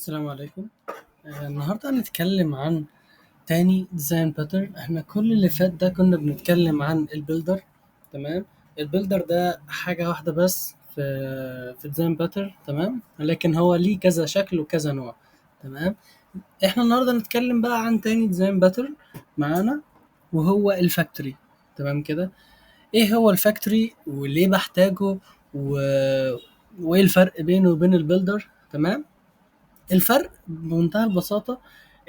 السلام عليكم. النهارده هنتكلم عن تاني design pattern. احنا كل اللي فات ده كنا بنتكلم عن ال builder. تمام، ال builder ده حاجة واحدة بس في design pattern، تمام، لكن هو ليه كذا شكل وكذا نوع. تمام، احنا النهارده هنتكلم بقى عن تاني design pattern معانا وهو ال factory. تمام كده، ايه هو ال factory وليه بحتاجه وايه الفرق بينه وبين ال builder؟ تمام، الفرق بمنتهى البساطة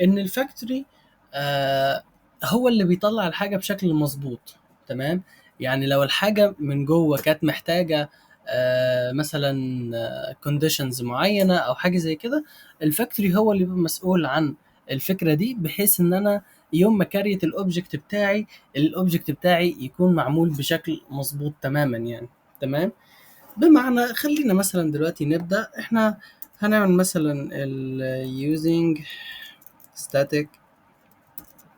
إن ال factory هو اللي بيطلع الحاجة بشكل مظبوط. تمام، يعني لو الحاجة من جوه كانت محتاجة مثلا conditions معينة أو حاجة زي كده، ال factory هو اللي بيبقى مسؤول عن الفكرة دي، بحيث إن أنا يوم ما create ال object بتاعي، ال object بتاعي يكون معمول بشكل مظبوط تماما يعني. تمام، بمعنى خلينا مثلا دلوقتي نبدأ، احنا هنعمل مثلا ال using static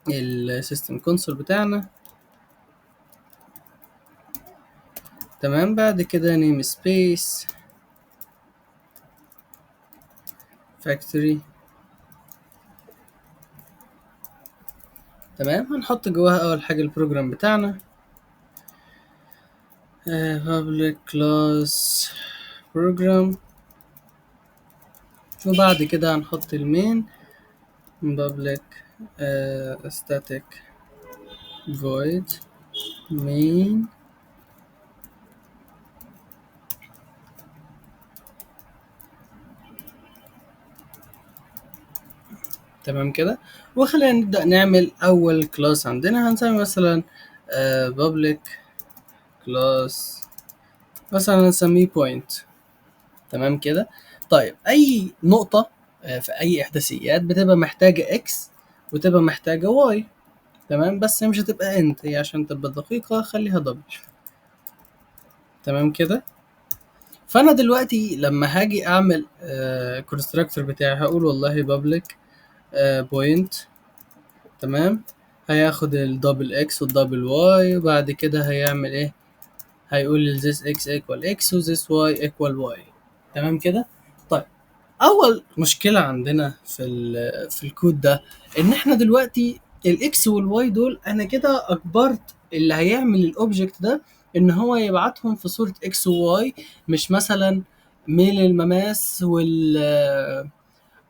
ال system console بتاعنا. تمام، بعد كده namespace factory. تمام، هنحط جواها اول حاجة ال program بتاعنا public class program، وبعد كده هنحط ال main public static void main. تمام كده، وخلينا نبدأ نعمل أول class عندنا. هنسمي مثلا public class مثلا نسميه point. تمام كده. طيب أي نقطة في أي إحداثيات بتبقى محتاجة x وتبقى محتاجة y. تمام، بس هي مش هتبقى int، هي عشان تبقى دقيقة خليها double. تمام كده، فأنا دلوقتي لما هاجي أعمل constructor بتاعي هقول والله public point. تمام، هياخد ال double x وال double y، وبعد كده هيعمل إيه؟ هيقول this x equal x و this y equal y. تمام كده. طيب اول مشكلة عندنا في الكود ده ان احنا دلوقتي ال x وال y دول انا كده اجبرت اللي هيعمل ال object ده ان هو يبعتهم في صوره x و y، مش مثلا ميل المماس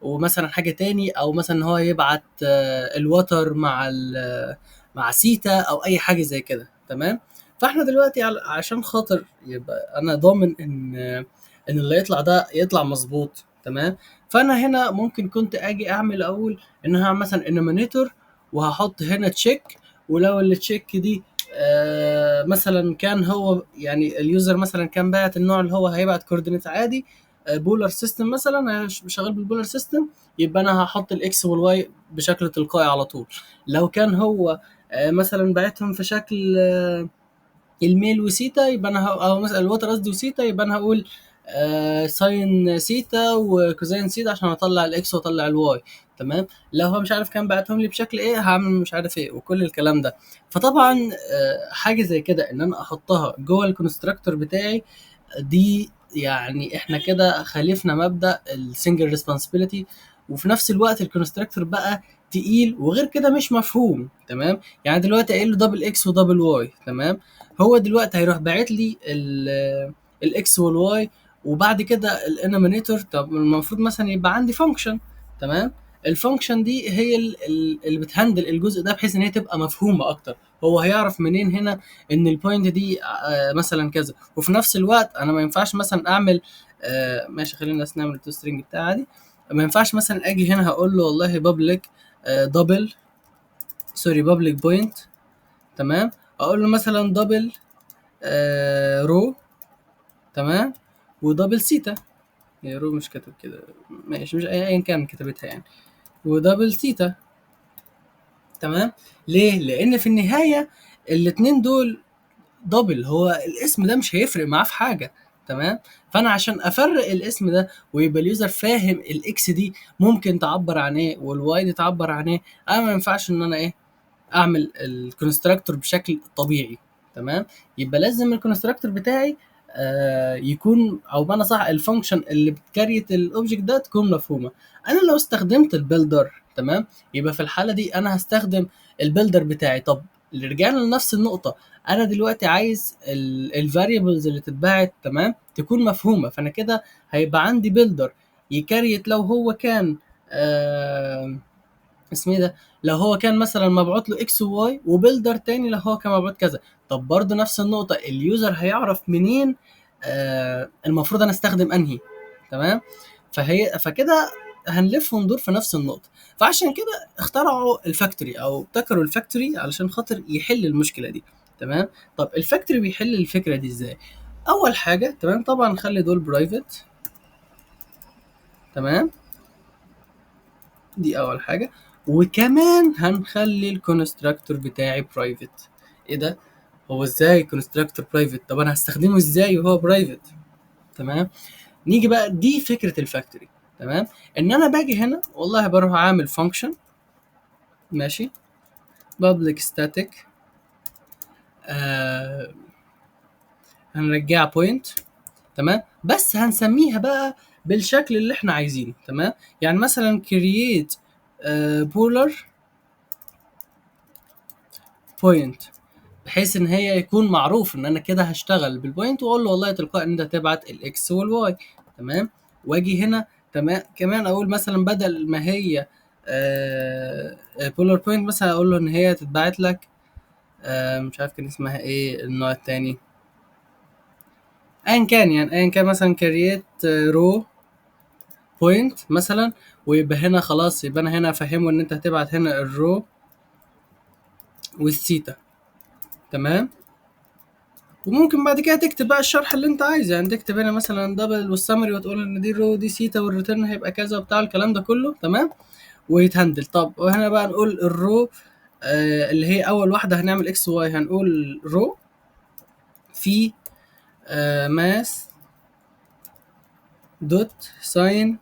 ومثلا حاجة تاني، او مثلا ان هو يبعت الوتر مع سيتا او اي حاجة زي كده. تمام، فاحنا دلوقتي عشان خاطر يبقى انا ضامن ان اللي يطلع ده يطلع مظبوط. تمام، فانا هنا ممكن كنت اجي اعمل اقول ان انا هعمل مثلا enumerator وهحط هنا check، ولو ال check دي مثلا كان هو يعني ال user مثلا كان باعت النوع اللي هو هيبعت coordinate عادي، polar system مثلا، انا شغال بال polar system، يبقى انا هحط ال x وال y بشكل تلقائي على طول. لو كان هو مثلا باعتهم في شكل الميل وسيتا، يبقى انا او مثلا الوتر قصدي وسيتا، يبقى انا هقول sine theta و cosine theta عشان اطلع ال x واطلع ال y. تمام، لو هو مش عارف كان بعتهم لي بشكل ايه هعمل مش عارف ايه وكل الكلام ده. فطبعا حاجة زي كده ان انا احطها جوه ال constructor بتاعي دي، يعني احنا كده خالفنا مبدا ال single responsibility، وفي نفس الوقت ال constructor بقى تقيل وغير كده مش مفهوم. تمام، يعني دلوقتي قايل له double x و double y. تمام، هو دلوقتي هيروح باعت لي ال x وال y وبعد كده ال enumerator. طب المفروض مثلا يبقى عندي function. تمام، ال function دي هي اللي بت handle الجزء ده بحيث ان هي تبقى مفهومه اكتر. هو هيعرف منين هنا ان ال point دي مثلا كذا، وفي نفس الوقت انا ما ينفعش مثلا اعمل ماشي، خلينا بس نعمل ال toString بتاعي عادي. ما ينفعش مثلا اجي هنا هقول له والله public double sorry public point. تمام، اقول له مثلا double rho. تمام، و double theta، هي rho مش كاتب كده ماشي، مش ايا كان كتابتها يعني، و double theta. تمام، ليه؟ لان في النهاية الاتنين دول double، هو الاسم ده مش هيفرق معاه في حاجة. تمام، فانا عشان افرق الاسم ده ويبقى ال user فاهم ال x دي ممكن تعبر عن ايه وال y دي تعبر عن ايه، انا ما ينفعش ان انا ايه اعمل ال constructor بشكل طبيعي. تمام، يبقى لازم ال constructor بتاعي يكون، او بمعنى صح ال function اللي بت create ال object ده تكون مفهومه. انا لو استخدمت ال builder، تمام، يبقى في الحالة دي انا هستخدم ال builder بتاعي. طب رجعنا لنفس النقطة، انا دلوقتي عايز ال variables اللي تتبعت، تمام، تكون مفهومه، فانا كده هيبقى عندي builder ي create لو هو كان اسمه ايه ده، لو هو كان مثلا مبعوت له X و Y، و builder تاني لو هو كان مبعوت كذا. طب برضه نفس النقطة، ال user هيعرف منين المفروض انا استخدم انهي، تمام؟ فكده هنلف وندور في نفس النقطة. فعشان كده اخترعوا ال factory او ابتكروا ال factory علشان خاطر يحل المشكلة دي، تمام؟ طب ال factory بيحل الفكرة دي ازاي؟ اول حاجة، تمام، طبعا نخلي دول private، تمام، دي اول حاجة. وكمان هنخلي ال constructor بتاعي private. ايه ده؟ هو ازاي constructor private؟ طب انا هستخدمه ازاي وهو private؟ تمام. نيجي بقى، دي فكرة ال factory، تمام، ان انا باجي هنا والله بروح اعمل function، ماشي، public static، هنرجع point، تمام، بس هنسميها بقى بالشكل اللي احنا عايزينه، تمام. يعني مثلا create polar point، بحيث ان هي يكون معروف ان انا كده هشتغل بال point، واقول له والله تلقائي ان انت هتبعت ال X وال Y، تمام. واجي هنا، تمام، كمان اقول مثلا بدل ما هي polar point مثلا اقول له ان هي تتبعت لك، مش عارف كان اسمها ايه النوع التاني، ايا كان، يعني ايا كان مثلا create rho point مثلا، ويبقى هنا خلاص، يبقى انا هنا افهمه ان انت هتبعت هنا ال rho وال theta، تمام. وممكن بعد كده تكتب بقى الشرح اللي انت عايزه، يعني تكتب هنا مثلا double وال summary وتقول ان دي rho دي theta وال return هيبقى كذا وبتاع الكلام ده كله، تمام، ويت handle. طب وهنا بقى نقول ال rho، اللي هي اول واحدة هنعمل X Y، هنقول rho في، Math dot sine،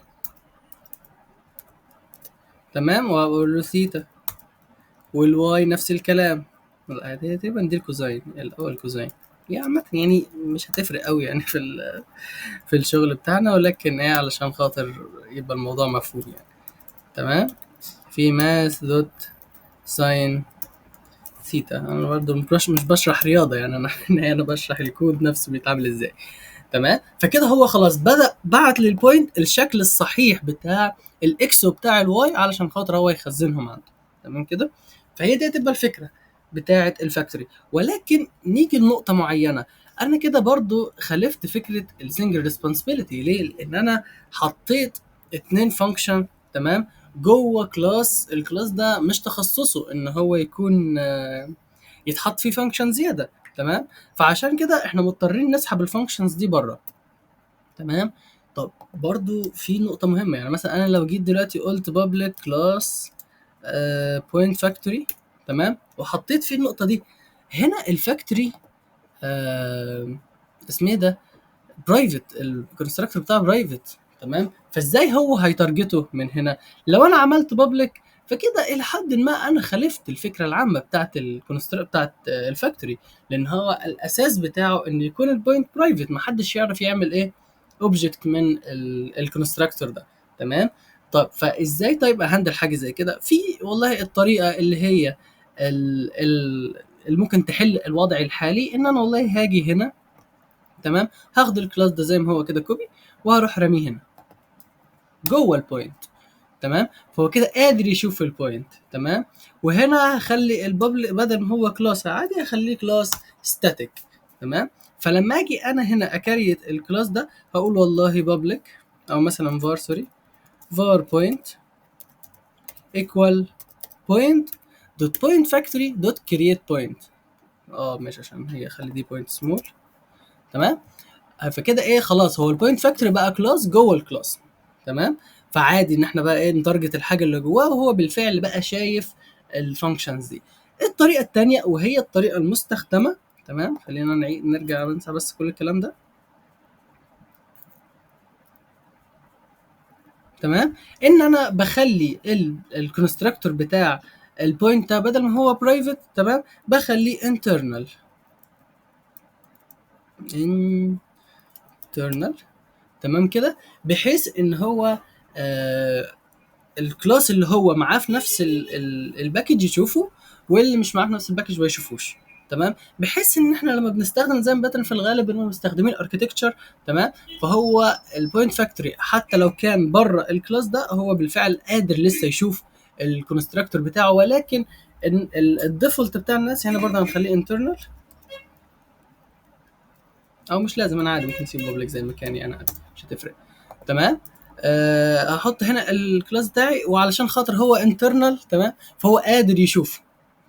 تمام، واقول له theta، وال Y نفس الكلام، هي تقريبا دي ال cosine الاول، cosine يعني عامة، يعني مش هتفرق قوي يعني في الشغل بتاعنا، ولكن ايه علشان خاطر يبقى الموضوع مفهوم يعني، تمام. في Math dot sine theta، انا برضو مش بشرح رياضة يعني، انا في النهاية انا بشرح الكود نفسه بيتعمل ازاي، تمام. فكده هو خلاص بدأ بعت لل point الشكل الصحيح بتاع ال X وبتاع ال Y علشان خاطر هو يخزنهم عنده، تمام كده. فهي دي هتبقى الفكرة بتاعه ال factory. ولكن نيجي لنقطة معينة، انا كده برضو خالفت فكرة ال single responsibility. ليه؟ لان انا حطيت 2 function، تمام، جوه class، ال class ده مش تخصصه ان هو يكون، يتحط فيه function زيادة، تمام. فعشان كده احنا مضطرين نسحب ال functions دي بره، تمام. طب برضو في نقطة مهمة، يعني مثلا انا لو جيت دلوقتي قلت public class، point factory، تمام، وحطيت فيه النقطة دي هنا، ال factory، اسمه ايه ده، private، ال constructor بتاعه private، تمام. فازاي هو هي target ه من هنا؟ لو انا عملت public فكده الى حد ما انا خالفت الفكرة العامة بتاعت ال construct بتاعت ال factory، لان هو الاساس بتاعه ان يكون ال point private، ما حدش يعرف يعمل ايه object من ال constructor ده، تمام. طب فازاي طيب ا handle حاجة زي كده؟ في والله الطريقة اللي هي اللي ممكن تحل الوضع الحالي، ان انا والله هاجي هنا، تمام، هاخد ال class ده زي ما هو كده copy، وهروح راميه هنا جوه ال point، تمام. فهو كده قادر يشوف ال point، تمام. وهنا هخلي ال public بدل ما هو class عادي هخليه class static، تمام. فلما اجي انا هنا ا create ال class ده هقول والله public او مثلا var، sorry، var point equal point dot point factory dot create point. ماشي، عشان هي خلي دي point small، تمام. فكده ايه، خلاص هو ال point factory بقى class جوه ال class، تمام. فعادي ان احنا بقى ايه ن target الحاجة اللي جواه، وهو بالفعل بقى شايف ال functions دي. الطريقة الثانية وهي الطريقة المستخدمة، تمام، خلينا نرجع ننسى بس كل الكلام ده، تمام. ان انا بخلي ال constructor بتاع ال point ده بدل ما هو private، تمام، بخليه internal، internal، تمام كده، بحيث ان هو ال class اللي هو معاه في نفس ال package يشوفه، واللي مش معاه في نفس ال package ما يشوفوش، تمام. بحيث ان احنا لما بنستخدم design pattern في الغالب بنبقى مستخدمين architecture، تمام. فهو ال point factory حتى لو كان بره ال class ده هو بالفعل قادر لسه يشوف ال constructor بتاعه، ولكن ال default بتاع الناس هنا برضه هنخليه internal، او مش لازم، انا عادي ممكن نسيب public زي ما كان يعني، عادي مش هتفرق، تمام. هحط هنا ال class بتاعي، وعلشان خاطر هو internal، تمام، فهو قادر يشوفه،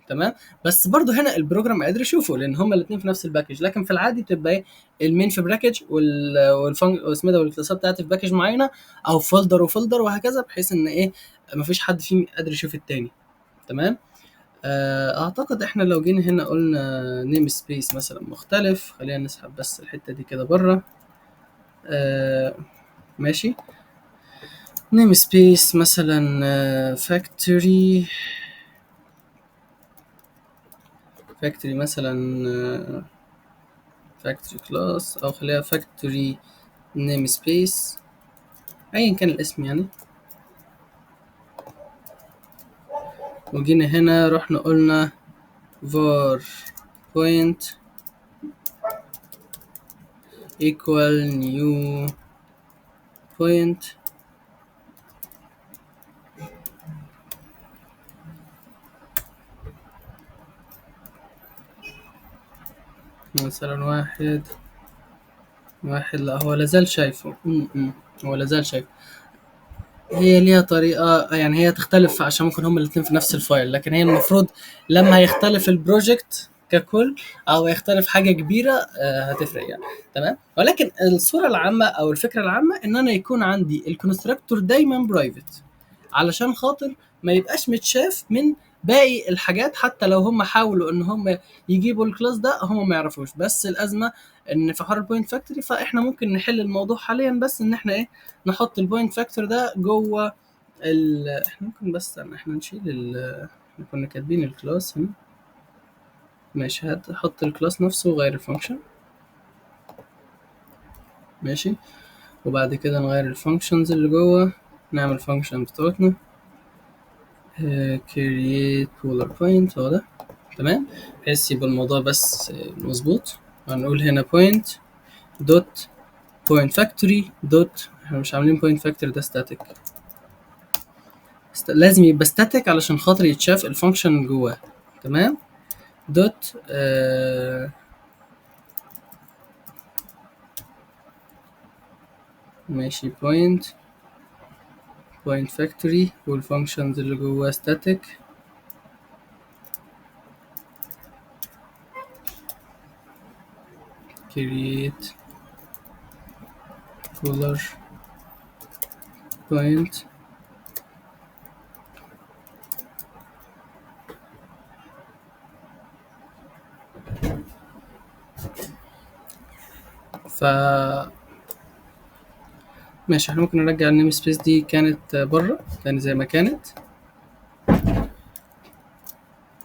تمام. بس برضه هنا ال program قادر يشوفه لان هما الاثنين في نفس ال package، لكن في العادي بتبقى ايه، ال main في package واسمه ده وال classات بتاعتي في package معينة، او folder و folder وهكذا، بحيث ان ايه مفيش حد فيهم قادر يشوف التاني، تمام. اعتقد احنا لو جينا هنا قلنا namespace مثلا مختلف، خلينا نسحب بس الحتة دي كده بره، ماشي، namespace مثلا factory، factory مثلا factory class، او خليها factory namespace ايا كان الاسم يعني. وجينا هنا رحنا قلنا var point equal new point، مثلا واحد واحد، لا هو لازال شايفه، هو لازال شايفه. هي ليها طريقة يعني، هي تختلف عشان ممكن هما الاتنين في نفس ال file، لكن هي المفروض لما هيختلف ال project ككل او يختلف حاجة كبيرة، هتفرق يعني، تمام. ولكن الصورة العامة او الفكرة العامة ان انا يكون عندي ال constructor دايما private علشان خاطر ما يبقاش متشاف من باقي الحاجات، حتى لو هم حاولوا ان هم يجيبوا ال class ده هم ما يعرفوش. بس الازمة ان في حوار ال point factory، فاحنا ممكن نحل الموضوع حاليا بس ان احنا ايه، نحط ال point factory ده جوه ال، احنا ممكن بس ان احنا نشيل ال، احنا كنا كاتبين ال class هنا، ماشي، هحط ال class نفسه وغير ال function، ماشي، وبعد كده نغير ال functions اللي جوه، نعمل function بتاعتنا create polar point، هو ده، تمام، بحيث يبقى الموضوع بس مظبوط. هنقول هنا point dot point factory dot، احنا مش عاملين point factory ده static، لازم يبقى static علشان خاطر يتشاف ال function جواه، تمام، dot، ماشي، point factory وال functions اللي جواه static، create polar point، ف ماشي، احنا ممكن نرجع ال namespace دي كانت بره تاني زي ما كانت،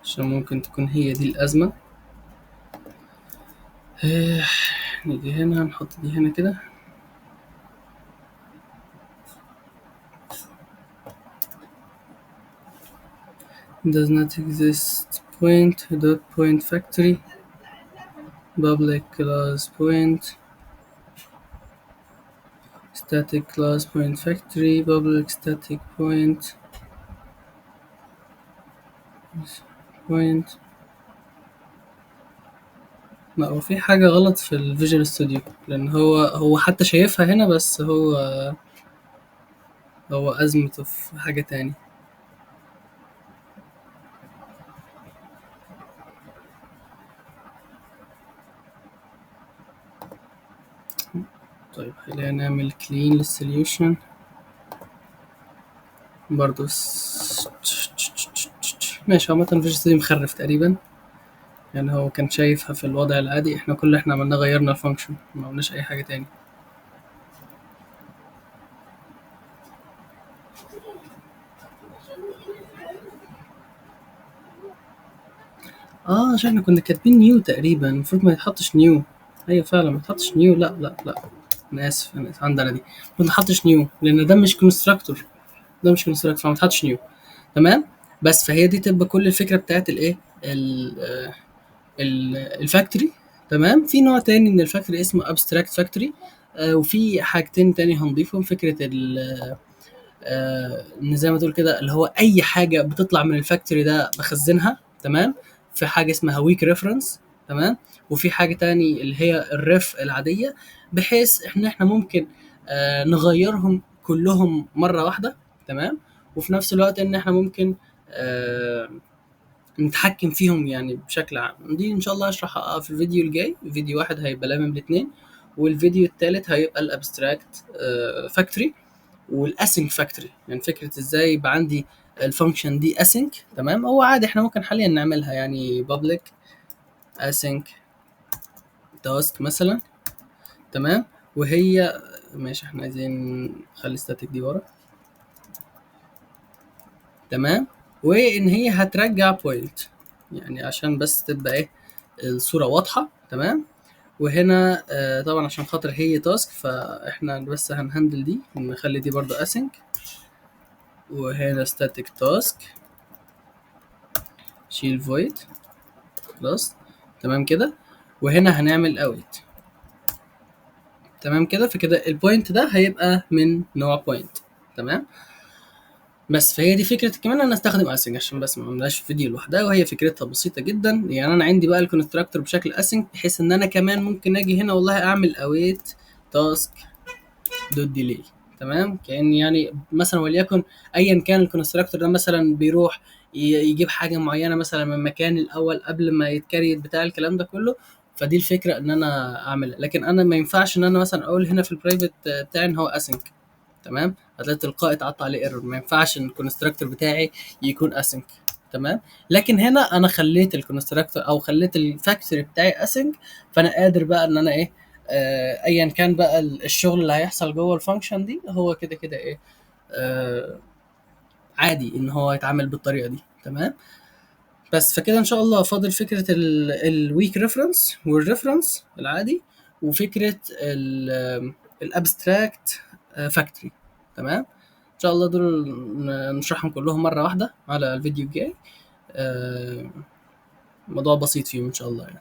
عشان ممكن تكون هي دي الأزمة. نيجي هنا نحط دي هنا كده، does not exist point dot point factory public class point static class point factory public static point point. لا هو في حاجة غلط في ال Visual Studio، لأن هو حتى شايفها هنا، بس هو أزمته في حاجة تاني. طيب خلينا نعمل clean لل solution برضو. ماشي، عامة Visual Studio مخرف تقريبا، يعني هو كان شايفها في الوضع العادي، احنا كل اللي احنا عملناه غيرنا ال function، ما عملناش اي حاجة تاني. عشان احنا كنا كاتبين new تقريبا، المفروض ما يتحطش new. ايوه فعلا ما يتحطش new، لا لا لا انا اسف، انا اسف، عندنا دي ما تحطش new لان ده مش constructor، ده مش constructor فما تحطش new. تمام. بس فهي دي تبقى كل الفكرة بتاعت الايه، ال factory. تمام. في نوع تاني من ال factory اسمه abstract factory، وفي حاجتين تاني هنضيفهم، فكرة ان زي ما تقول كده اللي هو اي حاجة بتطلع من ال factory ده بخزنها. تمام. في حاجة اسمها weak reference. تمام. وفي حاجة تاني اللي هي ال ref العادية، بحيث ان احنا ممكن نغيرهم كلهم مرة واحدة. تمام. وفي نفس الوقت ان احنا ممكن نتحكم فيهم يعني بشكل عام. دي ان شاء الله هشرحها في الفيديو الجاي، فيديو واحد هيبقى لامم الاثنين، والفيديو الثالث هيبقى ال abstract factory وال async factory، يعني فكرة ازاي يبقى عندي ال function دي async. تمام. هو عادي احنا ممكن حاليا نعملها يعني public async task مثلا. تمام. وهي ماشي، احنا عايزين نخلي static دي ورا. تمام. وان هي هترجع point يعني عشان بس تبقى ايه الصورة واضحة. تمام. وهنا طبعا عشان خاطر هي task فاحنا بس هن handle دي، نخلي دي برضو async، وهنا static task شيل void خلاص. تمام كده. وهنا هنعمل await. تمام كده. فكده ال point ده هيبقى من نوع point. تمام. بس فهي دي فكرة كمان انا استخدم async عشان بس ما عملناش فيديو لوحدها، وهي فكرتها بسيطة جدا. يعني انا عندي بقى ال constructor بشكل async، بحيث ان انا كمان ممكن اجي هنا والله اعمل await task dot delay. تمام. كأن يعني مثلا وليكن ايا كان ال constructor ده مثلا بيروح يجيب حاجة معينة مثلا من مكان الاول قبل ما يت create بتاع الكلام ده كله. فدي الفكرة ان انا اعملها، لكن انا ما ينفعش ان انا مثلا اقول هنا في ال private بتاعي ان هو async. تمام. هتلاقي تلقائي اتعطى عليه error، ما ينفعش ان ال constructor بتاعي يكون async. تمام. لكن هنا انا خليت ال constructor او خليت ال factory بتاعي async، فانا قادر بقى ان انا ايه، ايا كان بقى الشغل اللي هيحصل جوه ال function دي هو كده كده ايه، عادي ان هو يتعامل بالطريقة دي. تمام. بس فكده ان شاء الله فاضل فكرة ال weak reference وال reference العادي، وفكره ال abstract factory. تمام. ان شاء الله دول نشرحهم كلهم مرة واحدة على الفيديو الجاي. الموضوع بسيط فيهم ان شاء الله يعني.